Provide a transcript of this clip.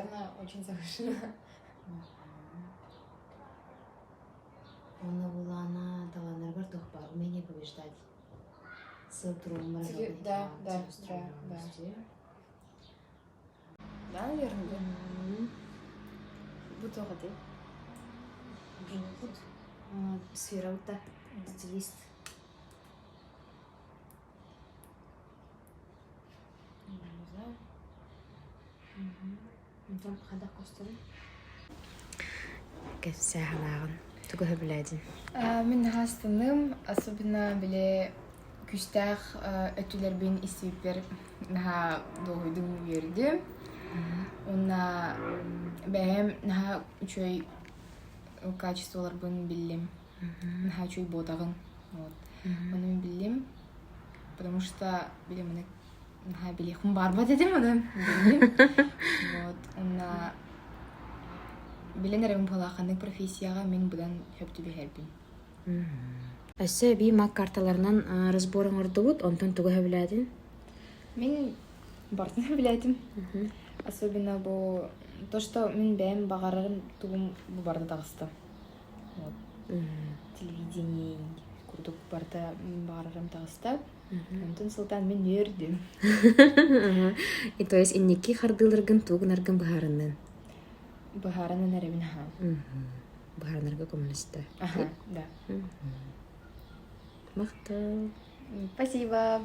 Цена очень завышена. Уонна булаана талааннарбар туох баар умение побеждать. Сыл туругуммар Да, да, да, да. Да, наверное, да. Бу туох этэй? Бут сфера бутта стилист. Не знаю. Онтон хайдах көстөрүй? Кэпсээ санааҕын. Тугу сөбүлээтин? Мин наһаа астынным, особенно били күүстээх өттүлэрбин истибиппэр наһаа дуоһуйдум, үөрдүм. Уонна бэйэм наһаа үчүгэй качестволарбын биллим. Наһаа үчүгэй буотаҕын. Вот. Ону мин биллим, потому что били маны наһаа билиэхпин баарбат этим, ону биллим. Вот. Уонна билэн эрэбин буолаа ханнык профессияҕа мин быдан сөп түбэһэрбин. Өссө эбии мак карталарынан разбор оҥордубут, онтон тугу сөбүлээтин? Мин барытын сөбүлээтим. Особенно бу то, что мин бэйэм баҕарарым тугум бу барыта таҕыста. Вот. Телевидение курдук барыта мин баҕарарым таҕыста. Онтон сылтаан мин үөрдүм. И то есть инники хардыыларгын тугу гынаргын быһаарыннын? Быһаарынан эрэбин аха. Быһаарынарга көмөлөстө. Аха, да. Махтал. Спасибо.